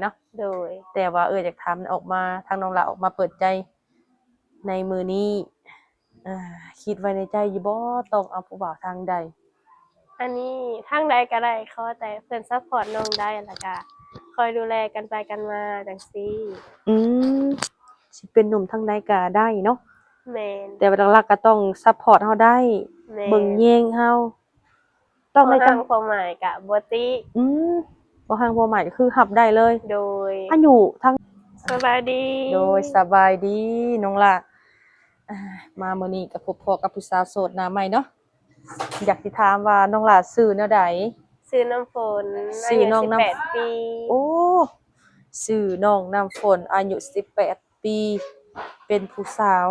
ເນາະ. ໂດຍ. ແຕ່ວ່າເອື້ອຍຢາກຖາມອອກມາ ທາງນ້ອງຫຼ້າອອກມາເປີດໃຈໃນມື້ນີ້ ເອີ ຄິດໄວ້ໃນໃຈຢູ່ບໍ່ ຕ້ອງເອົາຜູ້ບ່າວທາງໃດ? ອັນນີ້ທາງໃດກໍໄດ້ ຂໍແຕ່ເພິ່ນຊັບພອດນ້ອງໄດ້ ແລ້ວກະຄອຍດູແລກັນໄປກັນມາຈັ່ງຊີ້. ອືມ ຊິເປັນໜຸ່ມທາງໃດກໍໄດ້ເນາະ. ແມ່ນ. ແຕ່ວ່າຫຼັກໆກໍຕ້ອງຊັບພອດເຮົາໄດ້. ແມ່ນ. ເບິ່ງແຍງເຮົາ ຕ້ອງໄດ້ ພໍຮັກພໍໝາຍກະບໍ່ຕິ. ອືມ ພໍຮັກພໍໝາຍກໍຄືຮັບໄດ້ເລີຍ. ໂດຍ. ອາຍຸທັງ ສະບາຍດີ. ໂດຍ ສະບາຍດີນ້ອງຫຼ້າ. ອ່າ ມາມື້ນີ້ກໍພົບພໍ້ກັບຜູ້ສາວໂສດໜ້າໃໝ່ເນາະ. ຢາກຊິຖາມວ່ານ້ອງຫຼ້າຊື່ແນວໃດ? ຊື່ນ້ຳຝົນ ອາຍຸສິບແປດປີ. ໂອ້ ຊື່ນ້ອງນ້ຳຝົນ ອາຍຸສິບແປດປີ ເປັນຜູ້ສາວ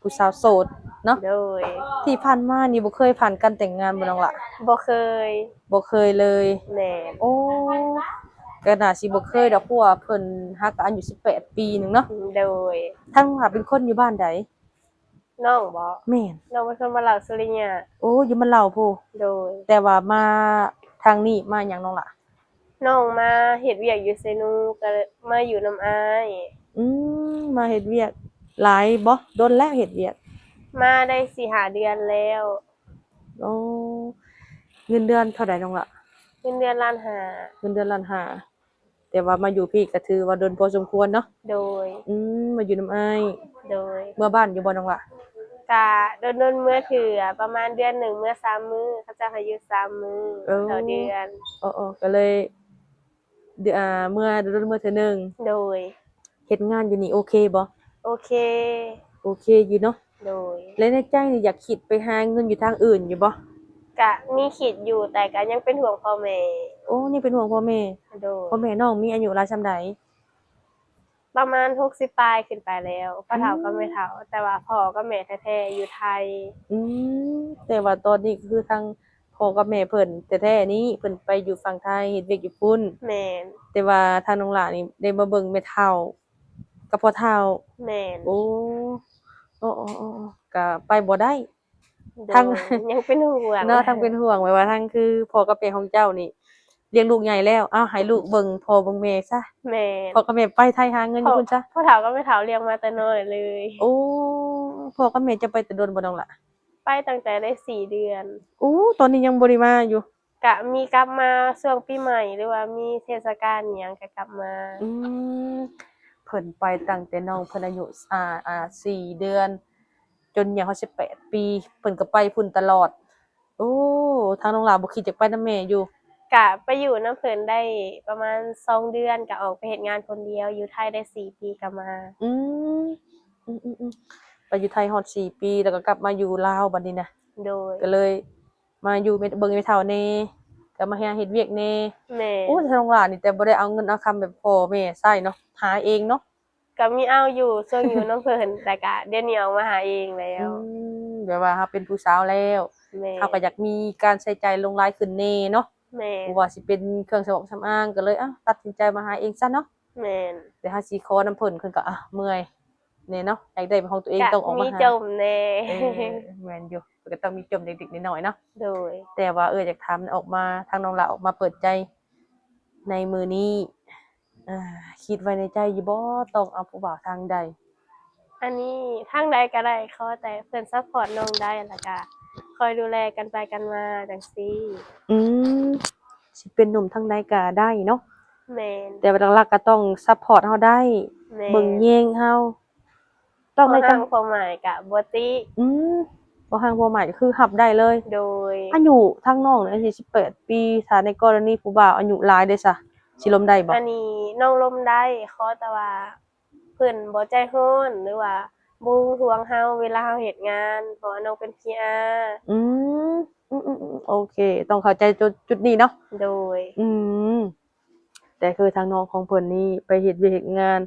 ຜູ້ສາວໂສດເນາະ. ໂດຍ. ທີ່ຜ່ານມານີ້ບໍ່ເຄີຍຜ່ານການແຕ່ງງານບໍ່ນ້ອງຫຼ້າ? ບໍ່ເຄີຍ. ບໍ່ເຄີຍເລີຍ. ແມ່ນ. ໂອ້ ກໍໜ້າຊິບໍ່ເຄີຍດອກ ເພາະວ່າເພິ່ນຮັກກໍອາຍຸສິບແປດປີໜຶ່ງເນາະ. ໂດຍ. ທາງນ້ອງຫຼ້າເປັນຄົນຢູ່ບ້ານໃດ? ນ້ອງບໍ? ແມ່ນ. ນ້ອງເປັນຄົນບ້ານເຫຼົ່າສຸລິຍະ. ໂອ້ ຢູ່ບ້ານເຫຼົ່າພຸ້ນ. ໂດຍ. ແຕ່ວ່າມາທາງນີ້ມາຫຍັງນ້ອງຫຼ້າ? ນ້ອງມາເຮັດວຽກຢູ່ເຊໂນ ກໍເລີຍມາຢູ່ນຳອ້າຍ. ອືມ ມາເຮັດວຽກຫຼາຍບໍ່? ດົນແລ້ວເຮັດວຽກ? ມາໄດ້ສີ່ຫ້າເດືອນແລ້ວ. ໂອ້ ເງິນເດືອນເທົ່າໃດນ້ອງຫຼ້າ? ເງິນເດືອນລ້ານຫ້າ. ເງິນເດືອນລ້ານຫ້າ ແຕ່ວ່າມາຢູ່ພີ້ກໍຖືວ່າດົນພໍສົມຄວນເນາະ. ໂດຍ. ອືມ ມາຢູ່ນຳອ້າຍ. ໂດຍ. ເມືອບ້ານຢູ່ບໍ່ນ້ອງຫຼ້າ? ກະດົນໆເມືອເທື່ອ ປະມານເດືອນໜຶ່ງເມືອສາມມື້ ເຂົາເຈົ້າໃຫ້ຢູ່ສາມມື້ ເອີ ຕໍ່ເດືອນ. ເອີໆ ກໍເລີຍ ເດືອນ ເມືອດົນໆເມືອເທື່ອໜຶ່ງ. ໂດຍ. ເຮັດງານຢູ່ນີ້ໂອເຄບໍ່? ໂອເຄ. ໂອເຄຢູ່ເນາະ. ໂດຍ. ແລະໃນໃຈນີ້ຢາກຄິດໄປຫາເງິນຢູ່ທາງອື່ນຢູ່ບໍ່? ກະມີຄິດຢູ່ ແຕ່ກະຍັງເປັນຫ່ວງພໍ່ແມ່. ໂອ້ ຍັງເປັນຫ່ວງພໍ່ແມ່. ໂດຍ. ພໍ່ແມ່ນ້ອງມີອາຍຸຫຼາຍສ່ຳໃດ? ປະມານຫົກສິບປາຍຂຶ້ນໄປແລ້ວ ພໍ່ເຖົ້າກັບແມ່ເຖົ້າ. ອືມ. ແຕ່ວ່າພໍ່ກັບແມ່ແທ້ໆຢູ່ໄທ. ອືມ ແຕ່ວ່າຕອນນີ້ກໍຄືທາງພໍ່ກັບແມ່ເພິ່ນແທ້ໆນີ້ ເພິ່ນໄປຢູ່ຝັ່ງໄທເຮັດວຽກຢູ່ພຸ້ນ. ແມ່ນ. ແຕ່ວ່າທາງນ້ອງຫຼ້ານີ້ໄດ້ມາເບິ່ງແມ່ເຖົ້າ ກັບພໍ່ເຖົ້າ. ແມ່ນ. ໂອ້ ໂອ້ ໂອ້ ໂອ້ ກໍໄປບໍ່ໄດ້. ໂດຍ. ທັງ ຍັງເປັນຫ່ວງເນາະ ທັງເປັນຫ່ວງ ແບບວ່າທັງຄືພໍ່ກັບແມ່ຂອງເຈົ້ານີ້ລ້ຽງລູກໃຫຍ່ແລ້ວ ເອົາໃຫ້ລູກເບິ່ງພໍ່ເບິ່ງແມ່ຊະ. ແມ່ນ. ພໍ່ກັບແມ່ໄປໄທຫາເງິນຢູ່ພຸ້ນຊະ. ພໍ່ເຖົ້າກັບແມ່ເຖົ້າລ້ຽງມາແຕ່ນ້ອຍເລີຍ. ໂອ້ ພໍ່ກັບແມ່ເຈົ້າໄປແຕ່ດົນບໍ່ນ້ອງຫຼ້າ? ໄປຕັ້ງແຕ່ໄດ້ສີ່ເດືອນ. ໂອ້ ຕອນນີ້ຍັງບໍ່ໄດ້ມາຢູ່? ກະມີກັບມາຊ່ວງປີໃໝ່ ຫຼືວ່າມີເທດສະການອີ່ຫຍັງກະກັບມາ. ອືມ ເພິ່ນໄປຕັ້ງແຕ່ນ້ອງເພິ່ນອາຍຸ ອ່າ ອ່າ ສີ່ເດືອນ ຈົນຍາວຮອດສິບແປດປີ ເພິ່ນກໍໄປພຸ້ນຕະຫຼອດ. ໂອ້ ທາງນ້ອງຫຼ້າບໍ່ຄິດຢາກໄປນຳແມ່ຢູ່? ກະໄປຢູ່ນຳເພິ່ນໄດ້ປະມານສອງເດືອນ ກະອອກໄປເຮັດງານຄົນດຽວ ຢູ່ໄທໄດ້ສີ່ປີກະມາ. ອືມ ອືມໆໆ ໄປຢູ່ໄທຮອດສີ່ປີ ແລ້ວກໍກັບມາຢູ່ລາວບັດນີ້ນະ. ໂດຍ. ກໍເລີຍ ມາຢູ່ເບິ່ງແມ່ເຖົ້າແດ່ ກໍມາຫາເຮັດວຽກແດ່. ແມ່ນ. ໂອ້ຍ ທາງນ້ອງຫຼ້ານີ້ແຕ່ບໍ່ໄດ້ເອົາເງິນເອົາຄຳແບບພໍ່ແມ່ໃຊ້ເນາະ ຫາເອງເນາະ. ກໍມີເອົາຢູ່ ຊ່ວງຢູ່ນຳເພິ່ນ ແຕ່ກະດຽວນີ້ອອກມາຫາເອງແລ້ວ. ອືມ ແບບວ່າເຮົາເປັນຜູ້ສາວແລ້ວ. ແມ່ນ. ເຮົາກໍຢາກມີການໃຊ້ຈ່າຍຫຼວງຫຼາຍຂຶ້ນແດ່ເນາະ. ແມ່ນ. ບໍ່ວ່າຊິເປັນເຄື່ອງສຳອາງສຳອາງ ກໍເລີຍ ເອົ້າ ຕັດສິນໃຈມາຫາເອງຊະເນາະ. ແມ່ນ. ແຕ່ເຮົາຊິຂໍນຳເພິ່ນ ເພິ່ນກໍ ອ່ະ ເມື່ອຍ ແນ່ເນາະ ຢາກໄດ້ເປັນຂອງຕົວເອງ ກໍຕ້ອງອອກມາຫາ. ມີຈົ່ມແນ່. ເອີ ແມ່ນຢູ່ ເພິ່ນກໍຕ້ອງມີຈົ່ມເລັກໆນ້ອຍໆເນາະ. ໂດຍ. ແຕ່ວ່າເອື້ອຍຢາກຖາມອອກມາ ທາງນ້ອງຫຼ້າອອກມາເປີດໃຈໃນມື້ນີ້ ເອີ ຄິດໄວ້ໃນໃຈຢູ່ບໍ່ ຕ້ອງເອົາຜູ້ບ່າວທາງໃດ? ອັນນີ້ທາງໃດກໍໄດ້ ຂໍແຕ່ເພິ່ນຊັບພອດນ້ອງໄດ້ ແລ້ວກະຄອຍດູແລກັນໄປກັນມາຈັ່ງຊີ້. ອືມ ຊິເປັນໜຸ່ມທາງໃດກໍໄດ້ເນາະ. ແມ່ນ. ແຕ່ວ່າຫຼັກໆກໍຕ້ອງຊັບພອດເຮົາໄດ້. ແມ່ນ. ເບິ່ງແຍງເຮົາ ຕ້ອງໄດ້ ພໍຮັກພໍໝາຍກະບໍ່ຕິ. ອືມ ພໍຮັກພໍໝາຍກໍຄືຮັບໄດ້ເລີຍ. ໂດຍ. ອາຍຸທາງນ້ອງນີ້ ອາຍຸສິບແປດປີ ຖ້າໃນກໍລະນີຜູ້ບ່າວອາຍຸຫຼາຍເດຊະ ຊິລົມໄດ້ບໍ່? ອັນນີ້ນ້ອງລົມໄດ້ ຂໍແຕ່ວ່າເພິ່ນບໍ່ໃຈຮ້ອນ ຫຼືວ່າບໍ່ຫວງເຮົາເວລາເຮົາເຮັດງານ ເພາະວ່ານ້ອງເປັນພີອາ. ອືມ ອືມໆໆ ໂອເຄ ຕ້ອງເຂົ້າໃຈຈຸດ ຈຸດນີ້ເນາະ. ໂດຍ. ອືມ ແຕ່ຄືທາງນ້ອງຂອງເພິ່ນນີ້ໄປເຮັດວຽກເຮັດງານ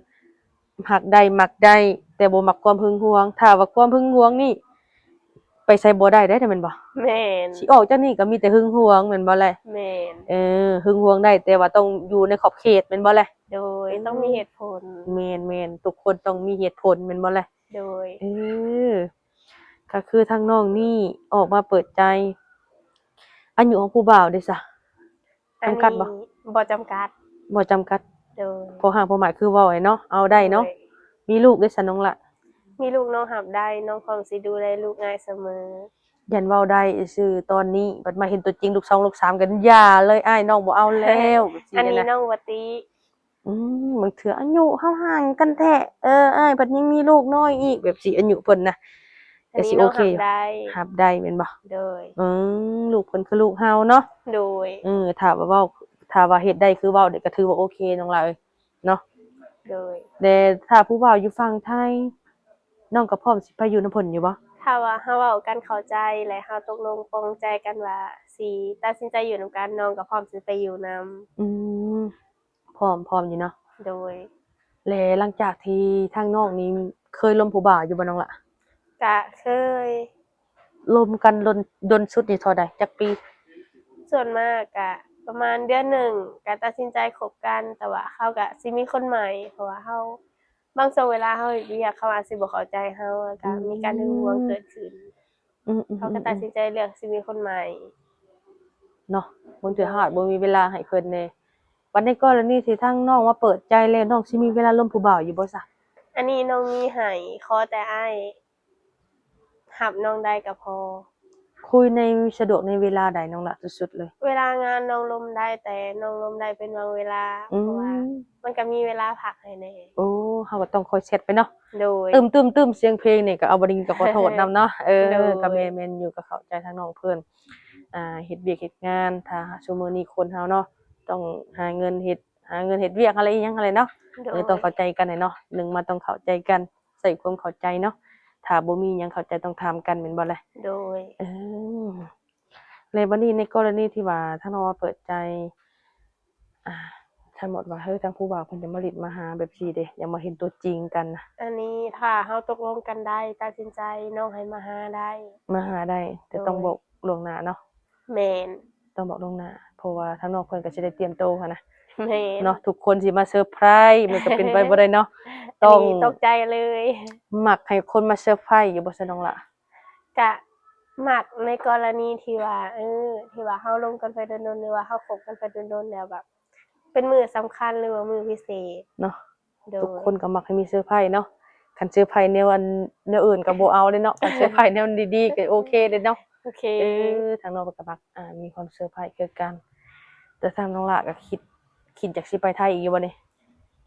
ຮັກໄດ້ມັກໄດ້ ແຕ່ບໍ່ມັກຄວາມຫຶງຫວງ. ຖ້າວ່າຄວາມຫຶງຫວງນີ້ໄປໃສບໍ່ໄດ້ເດ້ ແມ່ນບໍ່? ແມ່ນ. ຊິອອກຈາກນີ້ກໍມີແຕ່ຫຶງຫວງ ແມ່ນບໍ່ແລະ? ແມ່ນ. ເອີ ຫຶງຫວງໄດ້ ແຕ່ວ່າຕ້ອງຢູ່ໃນຂອບເຂດ ແມ່ນບໍ່ແລະ? ໂດຍ. ອືມ ຕ້ອງມີເຫດຜົນ. ແມ່ນໆ ທຸກຄົນຕ້ອງມີເຫດຜົນ ແມ່ນບໍ່ແລະ? ໂດຍ. ເອີ ກໍຄືທາງນ້ອງນີ້ອອກມາເປີດໃຈ. ອາຍຸຂອງຜູ້ບ່າວເດຊະ? ຈຳກັດບໍ່? ອັນນີ້ບໍ່ຈຳກັດ. ບໍ່ຈຳກັດ. ພໍຫາກພໍໝາຍຄືເວົ້າແຫຼະເນາະ ເອົາໄດ້ເນາະ. ໂດຍ ມີລູກເດ້ຊັ້ນນ້ອງລະ? ມີລູກນ້ອງຮັບໄດ້ ນ້ອງພ້ອມຊິດູແລລູກອ້າຍສະເໝີ. ຢ້ານເວົ້າໄດ້ຊື່ຕອນນີ້ ບັດມາເຫັນຕົວຈິງລູກສອງລູກສາມກໍຢ່າເລີຍ ອ້າຍນ້ອງບໍ່ເອົາແລ້ວ ແບບຊີ້ ອັນນີ້ ນະ ນ້ອງບໍ່ຕິ. ອືມ ບາງເທື່ອອາຍຸເຮົາຫ່າງກັນແທ້ ເອີ ອ້າຍພັດຍັງມີລູກນ້ອຍອີກ ແບບຊີ້ ອາຍຸເພິ່ນນະ ກໍຊິໂອເຄຢູ່ ຮັບໄດ້ແມ່ນບໍ່? ໂດຍ ອືມ ລູກເພິ່ນຄືລູກເຮົາເນາະ. ໂດຍ ເອີ ຖ້າວ່າເວົ້າ ຖ້າວ່າເຮັດໄດ້ຄືເວົ້ານີ້ ກໍຖືວ່າໂອເຄນ້ອງລະເອີຍເນາະ. ໂດຍ ແຕ່ຖ້າຜູ້ບ່າວຢູ່ຝັ່ງໄທ ນ້ອງກໍພ້ອມຊິໄປຢູ່ນຳເພິ່ນຢູ່ບໍ່? ຖ້າວ່າເຮົາເວົ້າກັນເຂົ້າໃຈ ແລະ ເຮົາຕົກລົງປອງໃຈກັນວ່າຊິຕັດສິນໃຈຢູ່ນຳກັນ ນ້ອງກໍພ້ອມຊິໄປຢູ່ນຳ. ອືມ ພ້ອມ ພ້ອມຢູ່ເນາະ. ໂດຍ ແລະ ຫຼັງຈາກທີ່ທາງນ້ອງນີ້ເຄີຍລົມຜູ້ບ່າວຢູ່ບໍ່ນ້ອງລະ? ກະເຄີຍ. ລົມກັນດົນ ດົນສຸດນີ້ເທົ່າໃດ? ຈັກປີ? ສ່ວນມາກກະປະມານເດືອນໜຶ່ງ ກະຕັດສິນໃຈຄົບກັນ ແຕ່ວ່າເຮົາກະຊິມີຄົນໃໝ່ ເພາະວ່າເຮົາ ບາງຊ່ວງເວລາເຮົາເຮັດວຽກ ເຂົາອາດຊິບໍ່ເຂົ້າໃຈເຮົາ ແລ້ວກະ ອືມ ມີການຫຶງຫວງເກີດຂຶ້ນ. ອືມໆໆໆ ເຮົາກໍຕັດສິນໃຈເລືອກຊິມີຄົນໃໝ່ເນາະ. ບາງເທື່ອເຮົາອາດບໍ່ມີເວລາໃຫ້ເພິ່ນແດ່. ບັດໃນກໍລະນີທີ່ທາງນ້ອງມາເປີດໃຈແລ້ວ ນ້ອງຊິມີເວລາລົມຜູ້ບ່າວຢູ່ບໍ່ຊະ? ອັນນີ້ນ້ອງມີໃຫ້ ຂໍແຕ່ອ້າຍຮັບນ້ອງໄດ້ກໍພໍ. ຄຸຍໃນ ສະດວກໃນເວລາໃດນ້ອງລະ ສຸດໆເລີຍ? ເວລາງານນ້ອງລົມໄດ້ ແຕ່ນ້ອງລົມໄດ້ເປັນບາງເວລາ ອືມ ເພາະວ່າມັນກໍມີເວລາພັກໃຫ້ແດ່. ໂອ້ ເຮົາກໍຕ້ອງຄອຍແຊັດໄປເນາະ. ໂດຍ ຕຶ້ມໆໆ ສຽງເພງນີ້ກໍເອົາບໍ່ໄດ້ຍິນກໍຂໍໂທດນຳເນາະ. ເອີ ໂດຍ ກໍແມ່ນ ແມ່ນຢູ່ ກໍເຂົ້າໃຈທາງນ້ອງເພິ່ນ ອ່າ ເຮັດວຽກເຮັດງານ ຖ້າຊຸມື້ນີ້ຄົນເຮົາເນາະ ຕ້ອງຫາເງິນເຮັດ ຫາເງິນເຮັດວຽກຫັ້ນແຫຼະ ອີ່ຫຍັງຫັ້ນແຫຼະເນາະ. ໂດຍ ເອີ ຕ້ອງເຂົ້າໃຈກັນແຫຼະເນາະ ໜຶ່ງມາຕ້ອງເຂົ້າໃຈກັນ ໃຊ້ຄວາມເຂົ້າໃຈເນາະ ຖ້າບໍ່ມີຫຍັງເຂົ້າໃຈຕ້ອງຖາມກັນແມ່ນບໍ່ລະ? ໂດຍ ເອີ ແລ້ວບັດນີ້ໃນກໍລະນີທີ່ວ່າທາງນ້ອງມາເປີດໃຈ ອ່າ ສົມມຸດວ່າ ເຮີ ທາງຜູ້ບ່າວເພິ່ນຈະມາຫຼິ້ນມາຫາແບບຊີ້ເດ ຢາກມາເຫັນຕົວຈິງກັນນະ? ອັນນີ້ຖ້າເຮົາຕົກລົງກັນໄດ້ ຕັດສິນໃຈ ນ້ອງໃຫ້ມາຫາໄດ້. ມາຫາໄດ້ ແຕ່ ໂດຍ ຕ້ອງບອກລ່ວງໜ້າເນາະ. ແມ່ນ ຕ້ອງບອກລ່ວງໜ້າ ເພາະວ່າທາງນ້ອງເພິ່ນກໍຊິໄດ້ຕຽມໂຕຫັ້ນນະ. ແມ່ນ ເນາະ ທຸກຄົນຊິມາເຊີໄພຣ ມັນກໍເປັນໄປບໍ່ໄດ້ເນາະ. ອັນນີ້ ຕ້ອງ ຕົກໃຈເລີຍ. ມັກໃຫ້ຄົນມາເຊີໄພຣຢູ່ບໍ່ຊະນ້ອງລະ? ກະມັກໃນກໍລະນີທີ່ວ່າ ເອີ ທີ່ວ່າເຮົາລົມກັນໄປດົນໆ ຫຼືວ່າເຮົາຄົບກັນໄປດົນໆ ແລ້ວແບບເປັນມື້ສຳຄັນ ຫຼືວ່າມື້ພິເສດເນາະ. ໂດຍ ທຸກຄົນກໍມັກໃຫ້ມີເຊີໄພຣເນາະ. ຄັນເຊີໄພຣແນວອັນ ແນວອື່ນກໍບໍ່ເອົາເດ້ເນາະ ຄັນເຊີໄພຣແນວດີໆກໍໂອເຄເດ້ເນາະ. ໂອເຄ ເອີ ທາງນ້ອງເພິ່ນກໍມັກ ອ່າ ມີຄວາມເຊີໄພຣຄືກັນ. ແຕ່ທາງນ້ອງຫຼ້າກໍຄິດ ຄິດຢາກຊິໄປໄທອີກຢູ່ບໍ່ນີ້?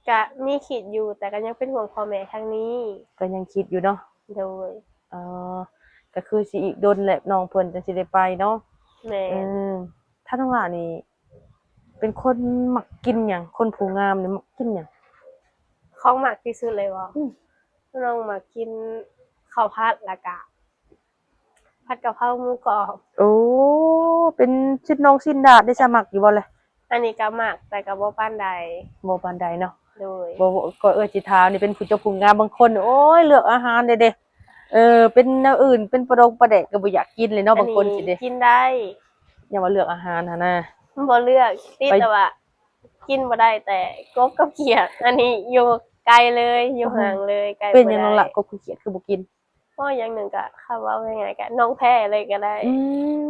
ກະມີຄິດຢູ່ ແຕ່ກໍຍັງເປັນຫ່ວງພໍ່ແມ່ທາງນີ້. ກໍຍັງຄິດຢູ່ເນາະ. ໂດຍ ເອີ ກໍຄືຊິອີກດົນແຫຼະ ນ້ອງເພິ່ນຈັ່ງຊິໄດ້ໄປເນາະ. ແມ່ນ ເອີ ທາງນ້ອງຫຼ້ານີ້ເປັນຄົນມັກກິນຫຍັງ? ຄົນຜູ້ງາມນີ້ມັກກິນຫຍັງ? ຂອງມັກທີ່ສຸດເລີຍບໍ່? ອືມ ນ້ອງມັກກິນເຂົ້າຜັດ ແລ້ວກະ ຜັດກະເພົາໝູກອບ. ໂອ້ ເປັນຊີ້ນໜອງຊີ້ນດາດເດ ຊະ ມັກຢູ່ບໍ່ລະ? ອັນນີ້ກໍມັກ ແຕ່ກໍບໍ່ປານໃດ. ບໍ່ປານໃດເນາະ. ໂດຍ ບໍ່ ບໍ່ ກໍເອື້ອຍຊິຖາມນີ້ ເປັນຜູ້ເຈົ້າຜູ້ງາມບາງຄົນ ໂອ້ຍ ເລືອກອາຫານເດ້ ເດ້ ເອີ ເປັນແນວອື່ນ ເປັນປາດົງປາແດກກໍບໍ່ຢາກກິນເລີຍເນາະ. ອັນນີ້ ບາງຄົນຊິເດ້ ກິນໄດ້ ຢ່າວ່າເລືອກອາຫານຫັ້ນນະ. ບໍ່ເລືອກຕິ ໄປ ແຕ່ວ່າກິນບໍ່ໄດ້ ແຕ່ກົບກັບຂຽດ ອັນນີ້ຢູ່ໄກເລີຍ ຢູ່ ອໍ ຫ່າງເລີຍ ໄກ ເປັນຫຍັງ ບໍ່ໄດ້ ນ້ອງລະ ກົບກັບຂຽດຄືບໍ່ກິນ? ເພາະຢ່າງໜຶ່ງກະ ຄຳເວົ້າງ່າຍໆ ກະນ້ອງແພ້ເລີຍກະໄດ້. ອືມ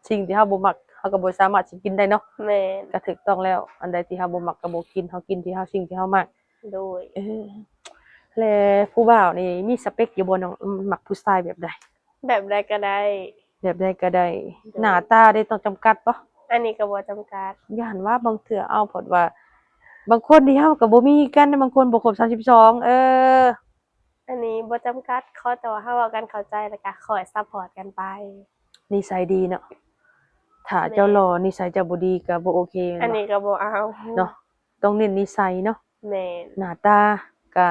ສິ່ງທີ່ເຮົາບໍ່ມັກ ເຮົາກໍບໍ່ສາມາດຊິກິນໄດ້ເນາະ. ແມ່ນ ກໍຖືກຕ້ອງແລ້ວ ອັນໃດທີ່ເຮົາບໍ່ມັກກໍບໍ່ກິນ ເຮົາກິນທີ່ເຮົາ ສິ່ງທີ່ເຮົາມັກ. ໂດຍ ເອີ ແລະ ຜູ້ບ່າວນີ້ມີສະເປັກຢູ່ບໍ່ນ້ອງ? ມັກຜູ້ຊາຍແບບໃດ? ແບບໃດກໍໄດ້. ແບບໃດກໍໄດ້. ໂດຍ ໜ້າຕາເດ ຕ້ອງຈຳກັດບໍ່? ອັນນີ້ກໍບໍ່ຈຳກັດ. ຢ້ານວ່າບາງເທື່ອ ເອົາ ເພາະວ່າບາງຄົນທີ່ເຮົາກໍບໍ່ມີຄືກັນ ບາງຄົນບໍ່ຄົບສາມສິບສອງ ເອີ ອັນນີ້ບໍ່ຈຳກັດ ຂໍແຕ່ວ່າເຮົາເວົ້າກັນເຂົ້າໃຈ ແລ້ວກະຄອຍຊັບພອດກັນໄປ. ນິໄສດີເນາະ. ຖ້າເຈົ້າ ແມ່ນ ຫຼໍ່ ນິໄສເຈົ້າບໍ່ດີກໍບໍ່ໂອເຄ ອັນນີ້ກໍບໍ່ເອົາເນາະ. ຕ້ອງເນັ້ນນິໄສເນາະ. ແມ່ນ ໜ້າຕາກະ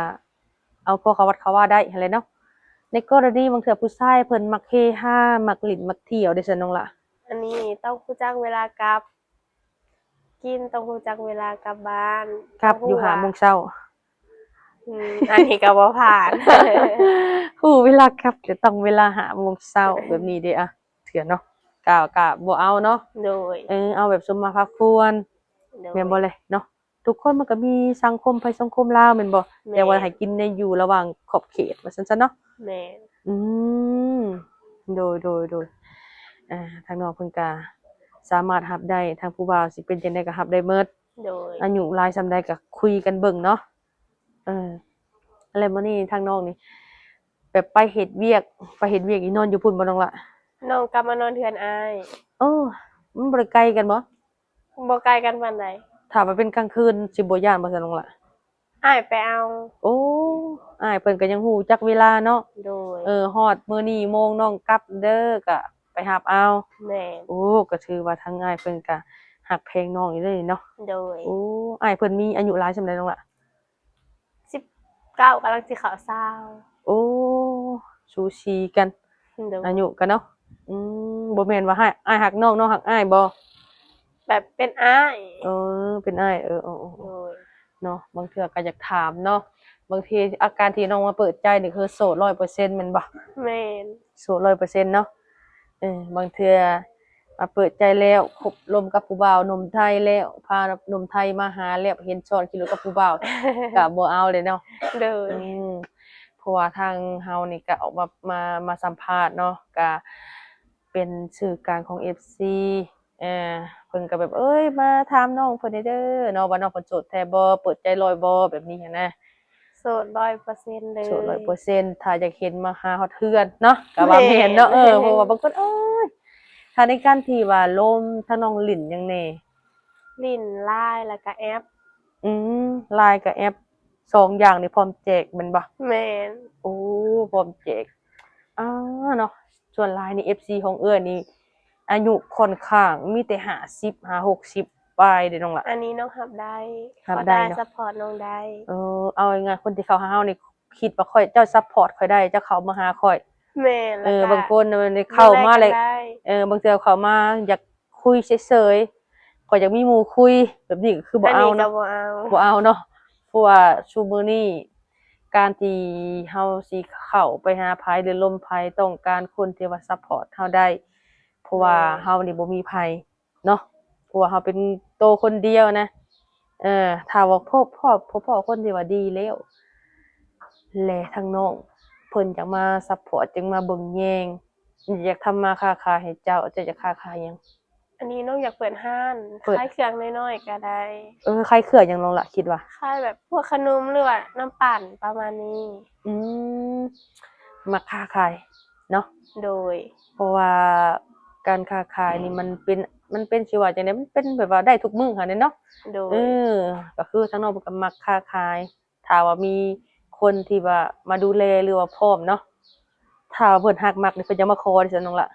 ເອົາພໍເຂົ້າວັດເຂົ້າວາໄດ້ຫັ້ນແຫຼະເນາະ. ໃນກໍລະນີບາງເທື່ອຜູ້ຊາຍເພິ່ນມັກເຮຮາ ມັກຫຼິ້ນ ມັກທ່ຽວເດຊັ້ນນ້ອງລະ? ອັນນີ້ຕ້ອງຮູ້ຈັກເວລາກັບ ກິນ ຕ້ອງຮູ້ຈັກເວລາກັບບ້ານ ກັບຢູ່ຫ້າໂມງເຊົ້າ. ອືມ ອັນນີ້ກໍບໍ່ຜ່ານ. ຮູ້ເວລາກັບ ແຕ່ຕ້ອງເວລາຫ້າໂມງເຊົ້າແບບນີ້ເດ້ ອະ ເຖື່ອເນາະ ກະ ກະບໍ່ເອົາເນາະ. ໂດຍ ເອີ ເອົາແບບຊົມມາພາຄວນ. ໂດຍ ແມ່ນບໍ່ແລະເນາະ? ທຸກຄົນມັນກໍມີສັງຄົມໄທສັງຄົມລາວແມ່ນບໍ່? ແມ່ນ ແຕ່ວ່າໃຫ້ກິນໃນຢູ່ລະຫວ່າງຂອບເຂດວ່າຊັ້ນຊະເນາະ. ແມ່ນ ອືມ ໂດຍ ໂດຍ ໂດຍ ອ່າ ທາງນ້ອງເພິ່ນກະສາມາດຮັບໄດ້ ທາງຜູ້ບ່າວຊິເປັນຈັ່ງໃດກໍຮັບໄດ້ໝົດ ໂດຍ ອາຍຸຫຼາຍສ່ຳໃດກໍຄຸຍກັນເບິ່ງເນາະ. ເອີ ແລ້ວມື້ນີ້ທາງນ້ອງນີ້ແບບໄປເຮັດວຽກ ໄປເຮັດວຽກນີ້ນອນຢູ່ພຸ້ນບໍ່ນ້ອງລະ? ນ້ອງກັບມານອນເຮືອນອ້າຍ. ໂອ້ ມັນບໍ່ໄດ້ໄກກັນບໍ່? ບໍ່ໄກກັນປານໃດ. ຖ້າວ່າເປັນກາງຄືນ ຊິບໍ່ຢ້ານບໍ່ຊັ້ນນ້ອງລະ? ອ້າຍໄປເອົາ. ໂອ້ ອ້າຍເພິ່ນກໍຍັງຮູ້ຈັກເວລາເນາະ. ໂດຍ ເອີ ຮອດມື້ນີ້ໂມງນ້ອງກັບເດີ ກໍໄປຮັບເອົາ. ແມ່ນ. ໂອ້ ກໍຖືວ່າທາງອ້າຍເພິ່ນກໍຮັກແພງນ້ອງຢູ່ເດ້ເນາະ. ໂດຍ. ໂອ້ ອ້າຍເພິ່ນມີອາຍຸຫຼາຍສ່ຳໃດນ້ອງລະ? ສິບເກົ້າ ກຳລັງຊິເຂົ້າຊາວ. ໂອ້ ສູສີກັນ ໂດຍ ອາຍຸກັນເນາະ. ອືມ ບໍ່ແມ່ນວ່າອ້າຍ ອ້າຍຮັກນ້ອງ ນ້ອງຮັກອ້າຍບໍ່? ແບບເປັນອ້າຍ. ເອີ ເປັນອ້າຍ. ເອີ ເອີ ເອີ ໂດຍ ເນາະ. ບາງເທື່ອກໍຢາກຖາມເນາະ ບາງທີອາການທີ່ນ້ອງມາເປີດໃຈນີ້ຄືໂສດຮ້ອຍເປີເຊັນແມ່ນບໍ່? ແມ່ນ. ໂສດຮ້ອຍເປີເຊັນເນາະ. ເອີ ບາງເທື່ອມາເປີດໃຈແລ້ວ ຄົບລົມກັບຜູ້ບ່າວໜຸ່ມໄທແລ້ວ ພາໜຸ່ມໄທມາຫາແລ້ວ ເຫັນຊ້ອນຂີ່ລົດກັບຜູ້ບ່າວ ກະບໍ່ເອົາເລີຍເນາະ. ໂດຍ. ອືມ ເພາະວ່າທາງເຮົານີ້ກະອອກມາ ມາ ມາສຳພາດເນາະ ກະເປັນສື່ກາງຂອງເອັຟຊີ ເອີ ເພິ່ນກໍແບບ ເອີຍ ມາຖາມນ້ອງເພິ່ນແດ່ເດີເນາະ ວ່ານ້ອງເພິ່ນໂສດແທ້ບໍ່ ເປີດໃຈຮ້ອຍບໍ່ ແບບນີ້ຫັ້ນນະ. ໂສດຮ້ອຍເປີເຊັນເລີຍ. ໂສດຮ້ອຍເປີເຊັນ ຖ້າຢາກເຫັນມາຫາຮອດເຮືອນເນາະ ກໍວ່າແມ່ນເນາະ. ເອີ ເພາະວ່າບາງຄົນ ເອີຍ ຖ້າໃນການທີ່ວ່າລົມ ທາງນ້ອງຫຼິ້ນຫຍັງແດ່? ຫຼິ້ນລາຍ ແລ້ວກໍແອັບ. ອືມ ລາຍກັບແອັບ ສອງຢ່າງນີ້ພ້ອມແຈກແມ່ນບໍ່? ແມ່ນ. ໂອ້ ພ້ອມແຈກ ອາ ເນາະ. ສ່ວນຫຼາຍນີ້ເອັຟຊີຂອງເອື້ອຍນີ້ ອາຍຸຂ້ອນຂ້າງມີແຕ່ຫ້າສິບ ຫາຫົກສິບປາຍເດ້ນ້ອງລະ. ອັນນີ້ນ້ອງຮັບໄດ້ ຮັບໄດ້ເນາະ ຊັບພອດນ້ອງໄດ້. ເອີ ເອົາງ່າຍໆ ຄົນທີ່ເຂົ້າຫາເຮົານີ້ ຄິດວ່າຂ້ອຍ ເຈົ້າຊັບພອດຂ້ອຍໄດ້ ເຈົ້າເຂົ້າມາຫາຂ້ອຍ. ແມ່ນ. ເອີ ບາງຄົນເຂົ້າມາແລ້ວ ເອີ ບາງເທື່ອເຂົ້າມາຢາກຄຸຍເສີຍໆ ຂ້ອຍຢາກມີໝູ່ຄຸຍ ແບບນີ້ກໍຄືບໍ່ເອົາເນາະ. ບໍ່ເອົາເນາະ ເພາະວ່າຊຸມື້ນີ້ ການທີ່ເຮົາຊິເຂົ້າໄປຫາໃຜ ຫຼື ລົມໃຜ ຕ້ອງການຄົນທີ່ວ່າຊັບພອດເຮົາໄດ້ ເພາະວ່າເຮົານີ້ບໍ່ມີໃຜເນາະ ເພາະວ່າເຮົາເປັນໂຕຄົນດຽວນະ. ເອີ ຖ້າວ່າພົບ ພໍ້ ພໍ້ຄົນທີ່ວ່າດີແລ້ວ ແລະ ທາງນ້ອງເພິ່ນຢາກມາຊັບພອດ ຢາກມາເບິ່ງແຍງ ຢາກທຳມາຄ້າຂາຍໃຫ້ເຈົ້າ. ເຈົ້າຢາກຄ້າຂາຍຫຍັງ? ອັນນີ້ນ້ອງຢາກເປີດຮ້ານ ເປີດຂາຍເຄື່ອງນ້ອຍໆກໍໄດ້. ເອີ ຂາຍເຄື່ອງຫຍັງນ້ອງລະຄິດວ່າ? ຂາຍແບບພວກຂະໜົມ ຫຼືວ່ານ້ຳປັ່ນປະມານນີ້. ອືມ ມັກຄ້າຂາຍເນາະ. ໂດຍ. ເພາະວ່າການຄ້າຂາຍນີ້ມັນເປັນ ມັນເປັນ ຊິວ່າຈັ່ງໃດ ມັນເປັນແບບວ່າໄດ້ທຸກມື້ຫັ້ນເນາະ. ໂດຍ. ເອີ ກໍຄືທາງນ້ອງເພິ່ນກໍມັກຄ້າຂາຍ ຖ້າວ່າມີຄົນທີ່ວ່າມາດູແລ ຫຼືວ່າພ້ອມເນາະ ຖ້າວ່າເພິ່ນຮັກມັກນີ້ ເພິ່ນຈະມາຂໍເດ້ຊັ້ນນ້ອງລະ.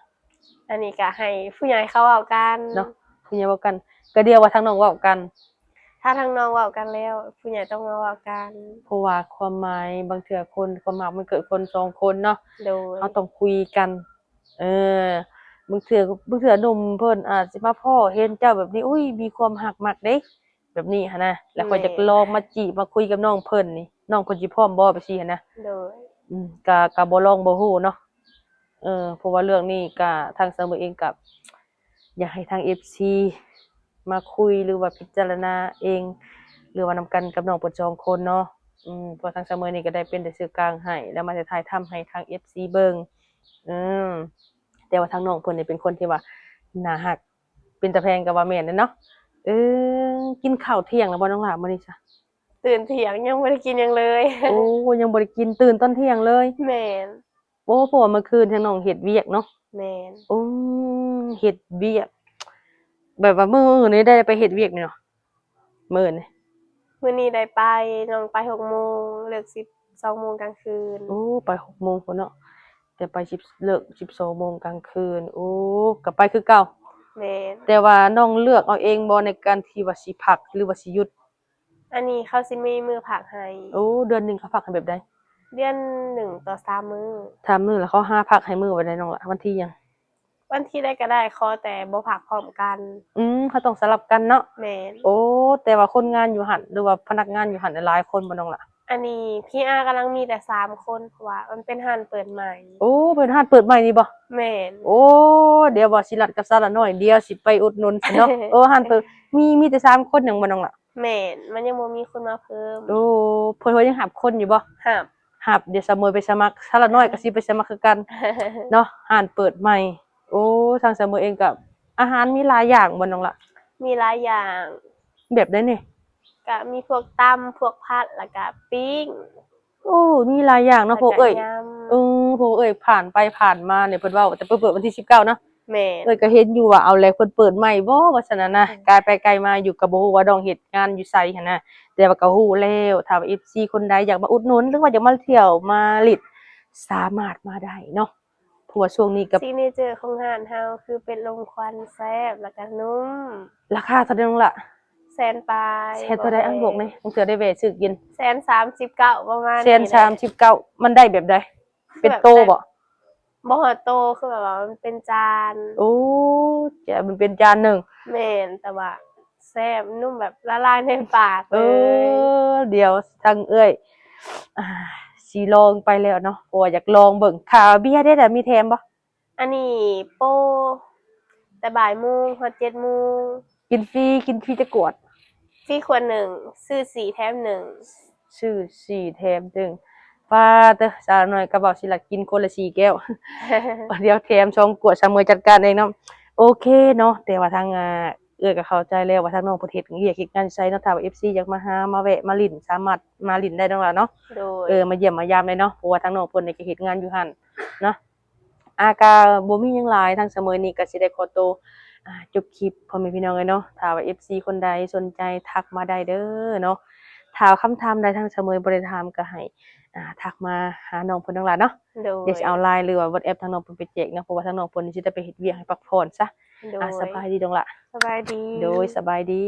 ອັນນີ້ກໍໃຫ້ຜູ້ໃຫຍ່ເຂົາເວົ້າກັນເນາະ ຜູ້ໃຫຍ່ເວົ້າກັນ. ກໍດຽວວ່າທາງນ້ອງເວົ້າກັນ ຖ້າທາງນ້ອງເວົ້າກັນແລ້ວ ຜູ້ໃຫຍ່ຕ້ອງມາເວົ້າກັນ ເພາະວ່າຄວາມໝາຍ ບາງເທື່ອຄົນ ຄວາມຮັກມັນເກີດຄົນສອງຄົນເນາະ. ໂດຍ. ເຮົາຕ້ອງຄຸຍກັນ. ເອີ ບາງເທື່ອ ບາງເທື່ອໜຸ່ມເພິ່ນອາດຊິມາພໍ້ເຫັນເຈົ້າແບບນີ້ ອຸ້ຍ ມີຄວາມຮັກມັກເດ້ ແບບນີ້ຫັ້ນນະ ແລ້ວຂ້ອຍຢາກລອງມາຈີບມາຄຸຍກັບນ້ອງເພິ່ນນີ້ ນ້ອງເພິ່ນຊິພ້ອມບໍ່ ແບບຊີ້ຫັ້ນນະ. ໂດຍ. ອືມ ກະ ກະບໍ່ລອງບໍ່ຮູ້ເນາະ. ເອີ ເພາະວ່າເລື່ອງນີ້ກະທາງສາວເມີເອງກະຢາກໃຫ້ທາງເອັຟຊີມາຄຸຍ ຫຼືວ່າພິຈາລະນາເອງ ຫຼືວ່ານຳກັນກັບນ້ອງເພິ່ນສອງຄົນເນາະ. ອືມ ເພາະທາງສາວເມີນີ້ກະໄດ້ເປັນແຕ່ສື່ກາງໃຫ້ ແລ້ວມາຖ່າຍທຳໃຫ້ທາງເອັຟຊີເບິ່ງ. ອືມ ແຕ່ວ່າທາງນ້ອງເພິ່ນນີ້ເປັນຄົນທີ່ວ່າໜ້າຮັກ ເປັນຕາແພງກໍວ່າແມ່ນແຫຼະເນາະ. ເອີ ກິນເຂົ້າທ່ຽງແລ້ວບໍ່ນ້ອງຫຼ້າມື້ນີ້ຊະ? ຕື່ນທ່ຽງຍັງບໍ່ໄດ້ກິນຫຍັງເລີຍ. ໂອ້ ຍັງບໍ່ໄດ້ກິນ ຕື່ນຕອນທ່ຽງເລີຍ. ແມ່ນ. ໂອ້ ເພາະວ່າມື້ຄືນທາງນ້ອງເຮັດວຽກເນາະ. ແມ່ນ. ໂອ້ ເຮັດວຽກ ແບບວ່າມື້ອື່ນນີ້ໄດ້ໄປເຮັດວຽກນີ້ເນາະ. ມື້ນີ້ ມື້ນີ້ໄດ້ໄປ ນ້ອງໄປຫົກໂມງ ເລີກສິບສອງໂມງກາງຄືນ. ໂອ້ ໄປຫົກໂມງພຸ້ນເນາະ ແຕ່ໄປສິບ ເລີກສິບສອງໂມງກາງຄືນ. ໂອ້ ກໍໄປຄືເກົ່າ. ແມ່ນ. ແຕ່ວ່ານ້ອງເລືອກເອົາເອງບໍ່ ໃນການທີ່ວ່າຊິພັກ ຫຼືວ່າຊິຢຸດ? ອັນນີ້ເຂົາຊິມີມື້ພັກໃຫ້. ໂອ້ ເດືອນໜຶ່ງເຂົາພັກໃຫ້ແບບໃດ? ເດືອນໜຶ່ງຕໍ່ສາມມື້. ສາມມື້ ແລ້ວເຂົາຫາພັກໃຫ້ມື້ວັນໃດນ້ອງລະ? ວັນທີຫຍັງ? ວັນທີໃດກໍໄດ້ ຂໍແຕ່ບໍ່ພັກພ້ອມກັນ. ອືມ ເຮົາຕ້ອງສະຫຼັບກັນເນາະ. ແມ່ນ. ໂອ້ ແຕ່ວ່າຄົນງານຢູ່ຫັ້ນ ຫຼືວ່າພະນັກງານຢູ່ຫັ້ນຫຼາຍຄົນບໍ່ນ້ອງລະ? ອັນນີ້ ພີອາ ກຳລັງມີແຕ່ສາມຄົນ ເພາະວ່າມັນເປັນຮ້ານເປີດໃໝ່. ໂອ້ ເປັນຮ້ານເປີດໃໝ່ນີ້ບໍ່? ແມ່ນ. ໂອ້ ດຽວວ່າຊິລັດກັບສາວລະນ້ອຍ ດຽວຊິໄປອຸດໜູນຊັ້ນເນາະ. ໂອ້ ຮ້ານເປີດ ມີ ມີແຕ່ສາມຄົນຫຍັງບໍ່ນ້ອງລະ? ແມ່ນ ມັນຍັງບໍ່ມີຄົນມາເພີ່ມ. ໂອ້ ເພິ່ນວ່າຍັງຮັບຄົນຢູ່ບໍ່? ຮັບ ຮັບ. ດຽວສາວເມີໄປສະໝັກ ສາວລະນ້ອຍກໍຊິໄປສະໝັກຄືກັນເນາະ ຮ້ານເປີດໃໝ່. ໂອ້ ທາງສາວເມີເອງກໍ ອາຫານມີຫຼາຍຢ່າງບໍ່ນ້ອງລະ? ມີຫຼາຍຢ່າງ. ແບບໃດແດ່? ກະມີພວກຕຳ ພວກຜັດ ແລ້ວກະປີ້ງ. ໂອ້ ມີຫຼາຍຢ່າງເນາະ ແລ້ວກະ ພວກເອື້ອຍ ຍຳ. ເອີ ພວກເອື້ອຍຜ່ານໄປຜ່ານມານີ້ ເພິ່ນເວົ້າແຕ່ເປີດວັນທີສິບເກົ້າເນາະ. ແມ່ນ. ເອື້ອຍກໍເຫັນຢູ່ວ່າ ເອົາແຫຼະ ເພິ່ນເປີດໃໝ່ບໍ່ ວ່າຊັ້ນນະ. ອືມ. ກາຍໄປກາຍມາຢູ່ກໍບໍ່ຮູ້ວ່ານ້ອງເຮັດງານຢູ່ໃສຫັ້ນນະ ແຕ່ວ່າກໍຮູ້ແລ້ວ. ຖ້າວ່າເອັຟຊີຄົນໃດຢາກມາອຸດໜູນ ຫຼືວ່າຢາກມາທ່ຽວມາຫຼິ້ນ ສາມາດມາໄດ້ເນາະ. ເພາະວ່າຊ່ວງນີ້ກໍ ຊິກເນເຈີຂອງຮ້ານເຮົາຄືເປັດລົມຄວັນ ແຊບ ແລ້ວກໍນຸ້ມ. ລາຄາເທົ່າໃດນ້ອງລະ? ແສນປາຍ. ແສນເທົ່າໃດ? ເອົາ ບອກແດ່ ບາງເທື່ອໄດ້ແວ່ຊື້ກິນ. ແສນສາມສິບເກົ້າ ປະມານນີ້ແຫຼະ. ແສນສາມສິບເກົ້າ ມັນໄດ້ແບບໃດ? ແບບ ເປັນໂຕບໍ່? ບໍ່ຮອດໂຕ ຄືແບບວ່າມັນເປັນຈານ. ໂອ້ ຈະ ມັນເປັນຈານໜຶ່ງ. ແມ່ນ ແຕ່ວ່າແຊບ ນຸ້ມ ແບບລະລາຍໃນປາກເລີຍ. ເອີ ດຽວທາງເອື້ອຍ ອ່າ ຊິລອງໄປແລ້ວເນາະ ເພາະວ່າຢາກລອງເບິ່ງ. ຄ່າເບຍເດ ມີແຖມບໍ່? ອັນນີ້ໂປ ແຕ່ບ່າຍໂມງຮອດເຈັດໂມງ. ກິນຟຣີ ກິນຟຣີຈັກກວດ? ຟຣີຂວດໜຶ່ງ ຊື້ສີ່ແຖມໜຶ່ງ. ຊື້ສີ່ແຖມໜຶ່ງ. ປາເຕີ ສາວນ້ອຍກັບບ່າວສີລັດກິນຄົນລະສີ່ແກ້ວ. ດຽວແຖມສອງກວດ ສາວເໝີຍຈັດການເອງເນາະ. ໂອເຄເນາະ ແຕ່ວ່າທາງ ອ່າ ເອື້ອຍກໍເຂົ້າໃຈແລ້ວວ່າທາງນ້ອງເພິ່ນເຮັດວຽກເຮັດງານຢູ່ໃສເນາະ. ຖ້າວ່າເອັຟຊີຢາກມາຫາມາແວະມາຫຼິ້ນ ສາມາດມາຫຼິ້ນໄດ້ເນາະ ນ້ອງຫຼ້າເນາະ. ໂດຍ. ເອີ ມາຢ້ຽມມາຢາມໄດ້ເນາະ ເພາະວ່າທາງນ້ອງເພິ່ນນີ້ກໍເຮັດງານຢູ່ຫັ້ນເນາະ. ອ່າ ກໍບໍ່ມີຫຍັງຫຼາຍ ທາງສາວເໝີຍນີ້ກໍຊິໄດ້ຂໍໂຕ ອ່າ ຈົບຄລິບ ພໍ່ແມ່ພີ່ນ້ອງເອີຍເນາະ. ຖ້າວ່າເອັຟຊີຄົນໃດສົນໃຈທັກມາໄດ້ເດີເນາະ. ຖ້າຄຳຖາມໃດທາງສາວເໝີຍບໍ່ໄດ້ຖາມ ກໍໃຫ້ ອ່າ ທັກມາຫານ້ອງເພິ່ນ ນ້ອງຫຼ້າເນາະ. ໂດຍ. ດຽວຊິເອົາ LINE ຫຼືວ່າ WhatsApp ທາງນ້ອງເພິ່ນໄປແຈກເນາະ ເພາະວ່າທາງນ້ອງເພິ່ນຊິໄດ້ໄປເຮັດວຽກໃຫ້ພັກຜ່ອນຊະ. ໂດຍ. ອ່າ ສະບາຍດີ ນ້ອງຫຼ້າ. ສະບາຍດີ. ໂດຍ ສະບາຍດີ.